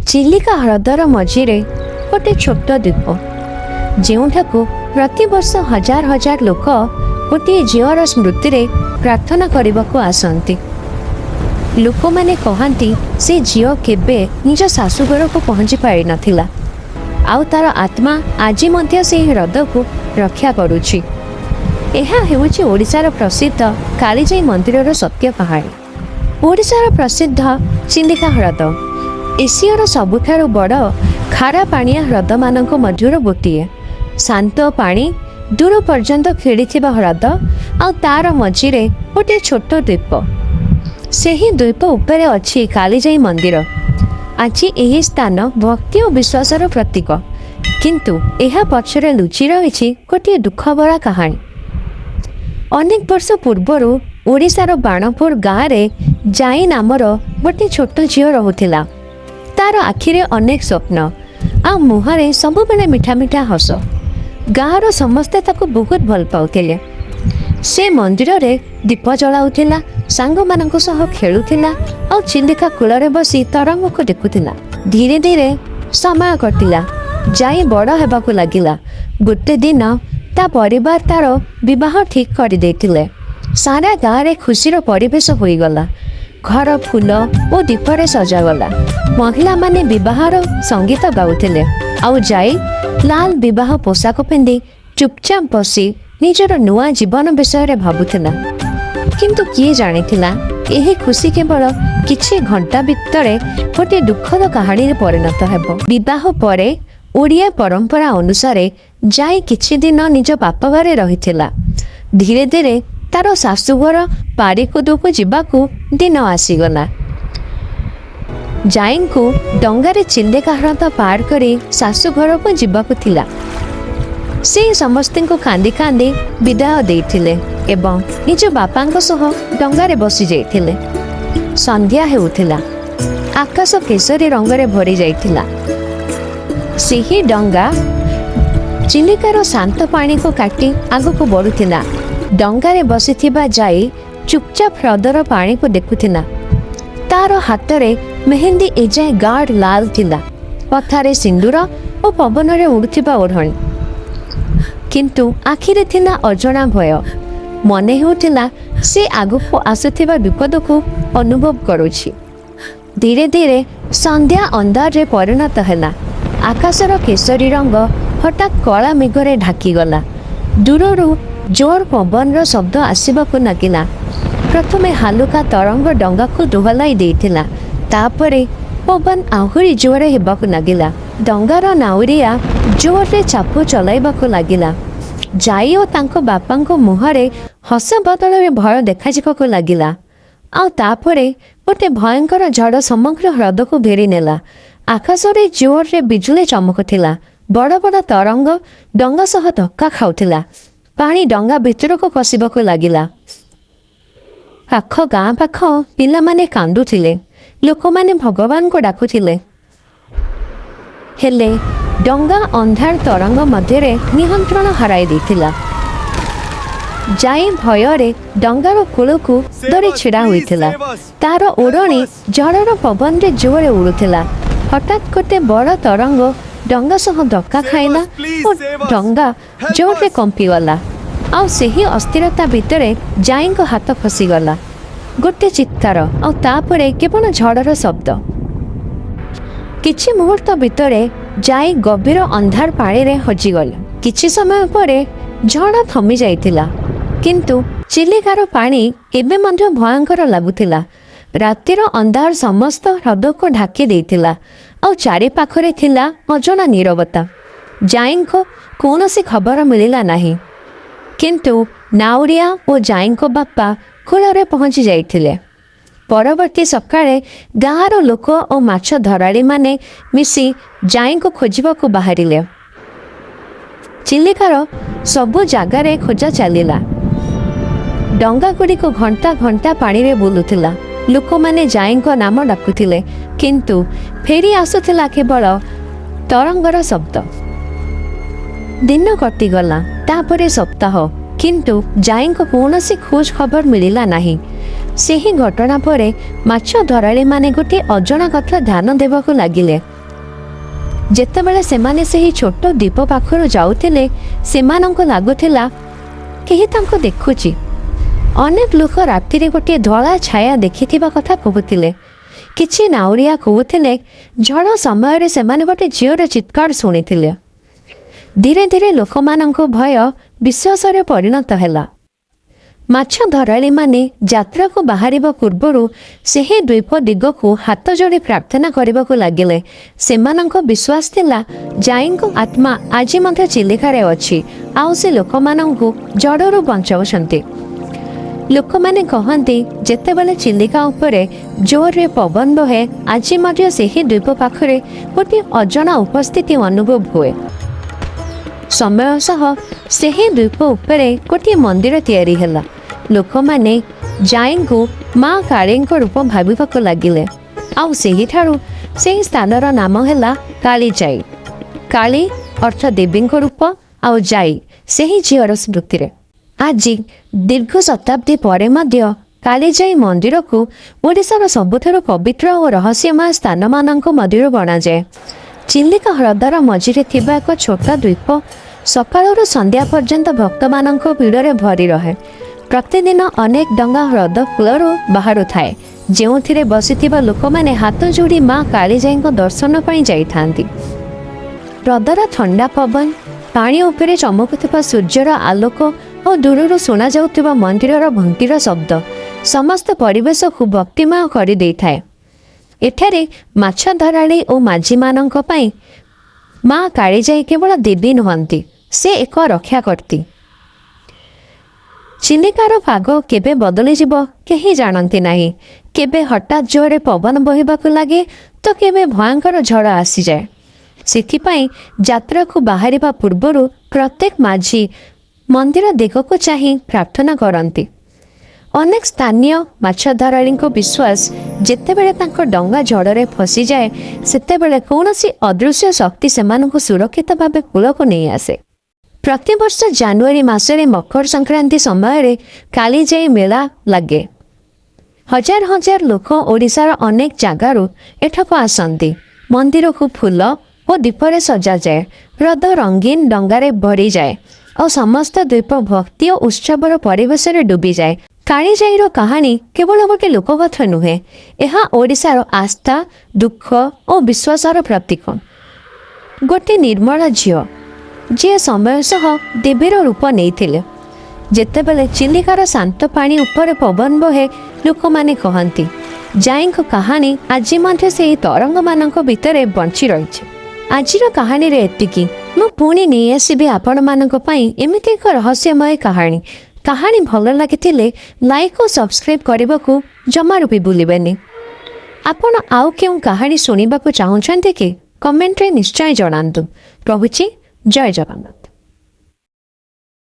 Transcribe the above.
ଚିଲିକା ହ୍ରଦର ମଝିରେ ଗୋଟେ ଛୋଟ ଦ୍ୱୀପ, ଯେଉଁଠାକୁ ପ୍ରତିବର୍ଷ ହଜାର ହଜାର ଲୋକ ଗୋଟିଏ ଝିଅର ସ୍ମୃତିରେ ପ୍ରାର୍ଥନା କରିବାକୁ ଆସନ୍ତି। ଲୋକମାନେ କହନ୍ତି, ସେ ଝିଅ କେବେ ନିଜ ଶାଶୁଘରକୁ ପହଞ୍ଚି ପାରିନଥିଲା ଆଉ ତାର ଆତ୍ମା ଆଜି ମଧ୍ୟ ସେହି ହ୍ରଦକୁ ରକ୍ଷା କରୁଛି। ଏହା ହେଉଛି ଓଡ଼ିଶାର ପ୍ରସିଦ୍ଧ କାଳିଜାଇ ମନ୍ଦିରର ସତ୍ୟ କାହାଣୀ। ଓଡ଼ିଶାର ପ୍ରସିଦ୍ଧ ଚିଲିକା ହ୍ରଦ ଏସିଆର ସବୁଠାରୁ ବଡ଼ ଖାରା ପାଣିଆ ହ୍ରଦମାନଙ୍କ ମଧ୍ୟରୁ ଗୋଟିଏ। ଶାନ୍ତ ପାଣି, ଦୂର ପର୍ଯ୍ୟନ୍ତ ଖେଳିଥିବା ହ୍ରଦ ଆଉ ତାର ମଝିରେ ଗୋଟିଏ ଛୋଟ ଦ୍ୱୀପ। ସେହି ଦ୍ୱୀପ ଉପରେ ଅଛି କାଳିଜାଇ ମନ୍ଦିର। ଆଜି ଏହି ସ୍ଥାନ ଭକ୍ତି ଓ ବିଶ୍ୱାସର ପ୍ରତୀକ, କିନ୍ତୁ ଏହା ପଛରେ ଲୁଚି ରହିଛି ଗୋଟିଏ ଦୁଃଖଭରା କାହାଣୀ। ଅନେକ ବର୍ଷ ପୂର୍ବରୁ ଓଡ଼ିଶାର ବାଣପୁର ଗାଁରେ ଜାଇ ନାମର ଗୋଟିଏ ଛୋଟ ଝିଅ ରହୁଥିଲା। ତାର ଆଖିରେ ଅନେକ ସ୍ୱପ୍ନ ଆଉ ମୁହଁରେ ସବୁବେଳେ ମିଠା ମିଠା ହସ। ଗାଁର ସମସ୍ତେ ତାକୁ ବହୁତ ଭଲ ପାଉଥିଲେ। ସେ ମନ୍ଦିରରେ ଦୀପ ଜଳାଉଥିଲା, ସାଙ୍ଗମାନଙ୍କ ସହ ଖେଳୁଥିଲା ଆଉ ଚିଲିକା କୂଳରେ ବସି ତରଙ୍ଗକୁ ଦେଖୁଥିଲା। ଧୀରେ ଧୀରେ ସମୟ କଟିଲା। ଜାଇ ବଡ଼ ହେବାକୁ ଲାଗିଲା। ଗୋଟେ ଦିନ ତା ପରିବାର ତାର ବିବାହ ଠିକ୍ କରିଦେଇଥିଲେ। ସାରା ଗାଁରେ ଖୁସିର ପରିବେଶ ହୋଇଗଲା। ଘର ଫୁଲ ଓ ଦୀପରେ ସଜାଗଲା। ମହିଳାମାନେ ବିବାହର ସଙ୍ଗୀତ ଗାଉଥିଲେ ଆଉ ଜାଇ ଲାଲ ବିବାହ ପୋଷାକ ପିନ୍ଧି ଚୁପଚାପ ବସି ନିଜର ନୂଆ ଜୀବନ ବିଷୟରେ ଭାବୁଥିଲା। କିନ୍ତୁ କିଏ ଜାଣିଥିଲା, ଏହି ଖୁସି କେବଳ କିଛି ଘଣ୍ଟା ଭିତରେ ଗୋଟିଏ ଦୁଃଖଦ କାହାଣୀରେ ପରିଣତ ହେବ। ବିବାହ ପରେ ଓଡ଼ିଆ ପରମ୍ପରା ଅନୁସାରେ ଜାଇ କିଛି ଦିନ ନିଜ ବାପ ଘରେ ରହିଥିଲା। ଧୀରେ ଧୀରେ ତାର ଶାଶୁଘର ପାରିକୁଦକୁ ଯିବାକୁ ଦିନ ଆସିଗଲା। ଜାଇଙ୍କୁ ଡଙ୍ଗାରେ ଚିଲିକା ହ୍ରଦ ପାର କରି ଶାଶୁଘରକୁ ଯିବାକୁ ଥିଲା। ସେ ସମସ୍ତଙ୍କୁ କାନ୍ଦି କାନ୍ଦି ବିଦାୟ ଦେଇଥିଲେ ଏବଂ ନିଜ ବାପାଙ୍କ ସହ ଡଙ୍ଗାରେ ବସି ଯାଇଥିଲେ। ସନ୍ଧ୍ୟା ହେଉଥିଲା। ଆକାଶ କେଶରୀ ରଙ୍ଗରେ ଭରି ଯାଇଥିଲା। ସେହି ଡଙ୍ଗା ଚିଲିକାର ଶାନ୍ତ ପାଣିକୁ କାଟି ଆଗକୁ ବଢ଼ୁଥିଲା। ଡଙ୍ଗାରେ ବସିଥିବା ଜାଇ ଚୁପଚାପ ହ୍ରଦର ପାଣିକୁ ଦେଖୁଥିଲା। ତାର ହାତରେ ମେହେନ୍ଦି ଏଯାଏ ଗାଢ଼ ଲାଲ ଥିଲା, ମଥାରେ ସିନ୍ଦୁର ଓ ପବନରେ ଉଡ଼ୁଥିବା ଓଢ଼ଣୀ। କିନ୍ତୁ ଆଖିରେ ଥିଲା ଅଜଣା ଭୟ। ମନେ ହେଉଥିଲା, ସେ ଆଗକୁ ଆସୁଥିବା ବିପଦକୁ ଅନୁଭବ କରୁଛି। ଧୀରେ ଧୀରେ ସନ୍ଧ୍ୟା ଅନ୍ଧାରରେ ପରିଣତ ହେଲା। ଆକାଶର କେଶରୀ ରଙ୍ଗ ହଠାତ୍ କଳା ମେଘରେ ଢାଙ୍କିଗଲା। ଦୂରରୁ ଜୋର ପବନର ଶବ୍ଦ ଆସିବାକୁ ଲାଗିଲା। ପ୍ରଥମେ ହାଲୁକା ତରଙ୍ଗ ଡଙ୍ଗାକୁ ଦୋହଲାଇ ଦେଇଥିଲା। ତାପରେ ପବନ ଆହୁରି ଜୋରରେ ହେବାକୁ ଲାଗିଲା। ଡଙ୍ଗାର ନାଉରିଆ ଜୋରରେ ଚାପ ଚଲାଇବାକୁ ଲାଗିଲା। ଜାଇ ଓ ତାଙ୍କ ବାପାଙ୍କ ମୁହଁରେ ହସ ବଦଳରେ ଭୟ ଦେଖାଯିବାକୁ ଲାଗିଲା। ଆଉ ତାପରେ ଗୋଟେ ଭୟଙ୍କର ଝଡ଼ ସମଗ୍ର ହ୍ରଦକୁ ଘେରି ନେଲା। ଆକାଶରେ ଜୋରରେ ବିଜୁଳି ଚମକୁଥିଲା। ବଡ଼ ବଡ଼ ତରଙ୍ଗ ଡଙ୍ଗା ସହ ଧକ୍କା ଖାଉଥିଲା। ପାଣି ଡଙ୍ଗା ଭିତରକୁ ପଶିବାକୁ ଲାଗିଲା। ପାଖ ଗାଁ ପାଖ ପିଲାମାନେ କାନ୍ଦୁଥିଲେ। ଲୋକମାନେ ଭଗବାନଙ୍କୁ ଡାକୁଥିଲେ। ହେଲେ ଡଙ୍ଗା ଅନ୍ଧାର ତରଙ୍ଗ ମଧ୍ୟରେ ନିୟନ୍ତ୍ରଣ ହରାଇ ଦେଇଥିଲା। ଜାଇ ଭୟରେ ଡଙ୍ଗାର କୂଳକୁ ଧରି ଛିଡ଼ା ହୋଇଥିଲା। ତାର ଓଢ଼ଣୀ ଝଡ଼ର ପବନରେ ଜୋରରେ ଉଡ଼ୁଥିଲା। ହଠାତ୍ ଗୋଟେ ବଡ଼ ତରଙ୍ଗ ଡଙ୍ଗା ସହ ଧକ୍କା ଖାଇଲା ଓ ଡଙ୍ଗା ଜୋରରେ କମ୍ପିଗଲା। ଆଉ ସେହି ଅସ୍ଥିରତା ଭିତରେ ଜାଇଙ୍କ ହାତ ଖସିଗଲା। ଗୋଟେ ଚିତ୍କାର ଆଉ ତାପରେ କେବଳ ଝଡ଼ର ଶବ୍ଦ। କିଛି ମୁହୂର୍ତ୍ତ ଭିତରେ ଜାଇ ଗଭୀର ଅନ୍ଧାର ପାଣିରେ ହଜିଗଲା। କିଛି ସମୟ ପରେ ଝଡ଼ ଥମି ଯାଇଥିଲା, କିନ୍ତୁ ଚିଲିକାର ପାଣି ଏବେ ମଧ୍ୟ ଭୟଙ୍କର ଲାଗୁଥିଲା। ରାତିର ଅନ୍ଧାର ସମସ୍ତ ହ୍ରଦକୁ ଢାଙ୍କି ଦେଇଥିଲା ଆଉ ଚାରିପାଖରେ ଥିଲା ଅଜଣା ନୀରବତା। ଜାଇଙ୍କ କୌଣସି ଖବର ମିଳିଲା ନାହିଁ, କିନ୍ତୁ ନାଉରିଆ ଓ ଜାଇଙ୍କ ବାପା କୂଳରେ ପହଞ୍ଚି ଯାଇଥିଲେ। ପରବର୍ତ୍ତୀ ସକାଳେ ଗାଁର ଲୋକ ଓ ମାଛ ଧରାଳିମାନେ ମିଶି ଜାଇଙ୍କୁ ଖୋଜିବାକୁ ବାହାରିଲେ। ଚିଲିକାର ସବୁ ଜାଗାରେ ଖୋଜା ଚାଲିଲା। ଡଙ୍ଗାଗୁଡ଼ିକ ଘଣ୍ଟା ଘଣ୍ଟା ପାଣିରେ ବୁଲୁଥିଲା। ଲୋକମାନେ ଜାଇଙ୍କ ନାମ ଡାକୁଥିଲେ, କିନ୍ତୁ ଫେରି ଆସୁଥିଲା କେବଳ ତରଙ୍ଗର ଶବ୍ଦ। ଦିନ କଟିଗଲା, ତାପରେ ସପ୍ତାହ, କିନ୍ତୁ ଜାଇଙ୍କ କୌଣସି ଖୋଜ ଖବର ମିଳିଲା ନାହିଁ। ସେହି ଘଟଣା ପରେ ମାଛ ଧରାଳିମାନେ ଗୋଟିଏ ଅଜଣା କଥା ଧ୍ୟାନ ଦେବାକୁ ଲାଗିଲେ। ଯେତେବେଳେ ସେମାନେ ସେହି ଛୋଟ ଦ୍ୱୀପ ପାଖରୁ ଯାଉଥିଲେ, ସେମାନଙ୍କୁ ଲାଗୁଥିଲା କେହି ତାଙ୍କୁ ଦେଖୁଛି। ଅନେକ ଲୋକ ରାତିରେ ଗୋଟିଏ ଧଳା ଛାୟା ଦେଖିଥିବା କଥା କହୁଥିଲେ। କିଛି ନାଉରିଆ କହୁଥିଲେ, ଝଡ଼ ସମୟରେ ସେମାନେ ଗୋଟେ ଝିଅର ଚିତ୍କାର ଶୁଣିଥିଲେ। ଧୀରେ ଧୀରେ ଲୋକମାନଙ୍କ ଭୟ ବିଶ୍ୱାସରେ ପରିଣତ ହେଲା। ମାଛ ଧରାଳୀମାନେ ଯାତ୍ରାକୁ ବାହାରିବା ପୂର୍ବରୁ ସେହି ଦ୍ୱୀପ ଦିଗକୁ ହାତ ଯୋଡ଼ି ପ୍ରାର୍ଥନା କରିବାକୁ ଲାଗିଲେ। ସେମାନଙ୍କ ବିଶ୍ୱାସ ଥିଲା, ଜାଇଙ୍କ ଆତ୍ମା ଆଜି ମଧ୍ୟ ଚିଲିକାରେ ଅଛି ଆଉ ସେ ଲୋକମାନଙ୍କୁ ଝଡ଼ରୁ ବଞ୍ଚାଉଛନ୍ତି। ଲୋକମାନେ କହନ୍ତି, ଯେତେବେଳେ ଚିଲିକା ଉପରେ ଜୋରରେ ପବନ ବହେ, ଆଜି ମଧ୍ୟ ସେହି ଦ୍ୱୀପ ପାଖରେ ଗୋଟିଏ ଅଜଣା ଉପସ୍ଥିତି ଅନୁଭବ ହୁଏ। ସମୟ ସହ ସେହି ଦ୍ୱୀପ ଉପରେ ଗୋଟିଏ ମନ୍ଦିର ତିଆରି ହେଲା। ଲୋକମାନେ ଜାଇଙ୍କୁ ମା କାଳୀଙ୍କ ରୂପ ଭାବିବାକୁ ଲାଗିଲେ ଆଉ ସେହିଠାରୁ ସେହି ସ୍ଥାନର ନାମ ହେଲା କାଳିଜାଇ। କାଳୀ ଅର୍ଥ ଦେବୀଙ୍କ ରୂପ ଆଉ ଜାଇ ସେହି ଝିଅର ସ୍ମୃତିରେ। ଆଜି ଦୀର୍ଘ ଶତାବ୍ଦୀ ପରେ ମଧ୍ୟ କାଳିଜାଇ ମନ୍ଦିରକୁ ଓଡ଼ିଶାର ସବୁଠାରୁ ପବିତ୍ର ଓ ରହସ୍ୟମୟ ସ୍ଥାନମାନଙ୍କ ମଧ୍ୟରୁ ଗଣାଯାଏ। ଚିଲିକା ହ୍ରଦର ମଝିରେ ଥିବା ଏକ ଛୋଟ ଦ୍ୱୀପ ସକାଳରୁ ସନ୍ଧ୍ୟା ପର୍ଯ୍ୟନ୍ତ ଭକ୍ତମାନଙ୍କ ଭିଡ଼ରେ ଭରି ରହେ। ପ୍ରତିଦିନ ଅନେକ ଡଙ୍ଗା ହ୍ରଦ କୂଳରୁ ବାହାରୁଥାଏ, ଯେଉଁଥିରେ ବସିଥିବା ଲୋକମାନେ ହାତ ଯୋଡ଼ି ମା କାଳିଜାଇଙ୍କ ଦର୍ଶନ ପାଇଁ ଯାଇଥାନ୍ତି। ହ୍ରଦର ଥଣ୍ଡା ପବନ, ପାଣି ଉପରେ ଚମକୁଥିବା ସୂର୍ଯ୍ୟର ଆଲୋକ ଓ ଦୂରରୁ ଶୁଣାଯାଉଥିବା ମନ୍ଦିରର ଘଣ୍ଟିର ଶବ୍ଦ ସମସ୍ତ ପରିବେଶକୁ ଭକ୍ତିମୟ କରିଦେଇଥାଏ। ଏଠାରେ ମାଛ ଧରାଳି ଓ ମାଝୀମାନଙ୍କ ପାଇଁ ମା କାଳିଜାଇ କେବଳ ଦେବୀ ନୁହନ୍ତି, ସେ ଏକ ରକ୍ଷାକର୍ତ୍ତୀ। ଚିଲିକାର ପାଗ କେବେ ବଦଳିଯିବ, କେହି ଜାଣନ୍ତି ନାହିଁ। କେବେ ହଠାତ୍ ଜୋରରେ ପବନ ବହିବାକୁ ଲାଗେ ତ କେବେ ଭୟଙ୍କର ଝଡ଼ ଆସିଯାଏ। ସେଥିପାଇଁ ଯାତ୍ରାକୁ ବାହାରିବା ପୂର୍ବରୁ ପ୍ରତ୍ୟେକ ମାଝୀ ମନ୍ଦିର ଦିଗକୁ ଚାହିଁ ପ୍ରାର୍ଥନା କରନ୍ତି। ଅନେକ ସ୍ଥାନୀୟ ମାଛ ଧରାଳୀଙ୍କ ବିଶ୍ୱାସ, ଯେତେବେଳେ ତାଙ୍କ ଡଙ୍ଗା ଝଡ଼ରେ ଫସିଯାଏ, ସେତେବେଳେ କୌଣସି ଅଦୃଶ୍ୟ ଶକ୍ତି ସେମାନଙ୍କୁ ସୁରକ୍ଷିତ ଭାବେ କୂଳକୁ ନେଇ ଆସେ। ପ୍ରତିବର୍ଷ ଜାନୁଆରୀ ମାସରେ ମକର ସଂକ୍ରାନ୍ତି ସମୟରେ କାଳିଜାଇ ମେଳା ଲାଗେ। ହଜାର ହଜାର ଲୋକ ଓଡ଼ିଶାର ଅନେକ ଜାଗାରୁ ଏଠାକୁ ଆସନ୍ତି। ମନ୍ଦିରକୁ ଫୁଲ ଓ ଦୀପରେ ସଜାଯାଏ, ହ୍ରଦ ରଙ୍ଗୀନ ଡଙ୍ଗାରେ ଭରିଯାଏ ଆଉ ସମସ୍ତ ଦ୍ୱୀପ ଭକ୍ତି ଓ ଉତ୍ସବର ପରିବେଶରେ ଡୁବିଯାଏ। କାଳିଜାଇର କାହାଣୀ କେବଳ ଗୋଟେ ଲୋକକଥା ନୁହେଁ, ଏହା ଓଡ଼ିଶାର ଆସ୍ଥା, ଦୁଃଖ ଓ ବିଶ୍ୱାସର ପ୍ରତୀକ। ଗୋଟେ ନିର୍ମଳ ଝିଅ, ଯିଏ ସମୟ ସହ ଦେବୀର ରୂପ ନେଇଥିଲେ। ଯେତେବେଳେ ଚିଲିକାର ଶାନ୍ତ ପାଣି ଉପରେ ପବନ ବହେ, ଲୋକମାନେ କହନ୍ତି, ଜାଇଙ୍କ କାହାଣୀ ଆଜି ମଧ୍ୟ ସେହି ତରଙ୍ଗମାନଙ୍କ ଭିତରେ ବଞ୍ଚି ରହିଛି। ଆଜିର କାହାଣୀରେ ଏତିକି। ମୁଁ ପୁଣି ନେଇ ଆସିବି ଆପଣମାନଙ୍କ ପାଇଁ ଏମିତି ଏକ ରହସ୍ୟମୟ କାହାଣୀ। କାହାଣୀ ଭଲ ଲାଗିଥିଲେ ଲାଇକ୍ ଓ ସବସ୍କ୍ରାଇବ୍ କରିବାକୁ ଜମାରୁ ବି ଭୁଲିବେନି। ଆପଣ ଆଉ କେଉଁ କାହାଣୀ ଶୁଣିବାକୁ ଚାହୁଁଛନ୍ତି କି? କମେଣ୍ଟରେ ନିଶ୍ଚୟ ଜଣାନ୍ତୁ। ରହୁଛି, ଜୟ ଜଗନ୍ନାଥ।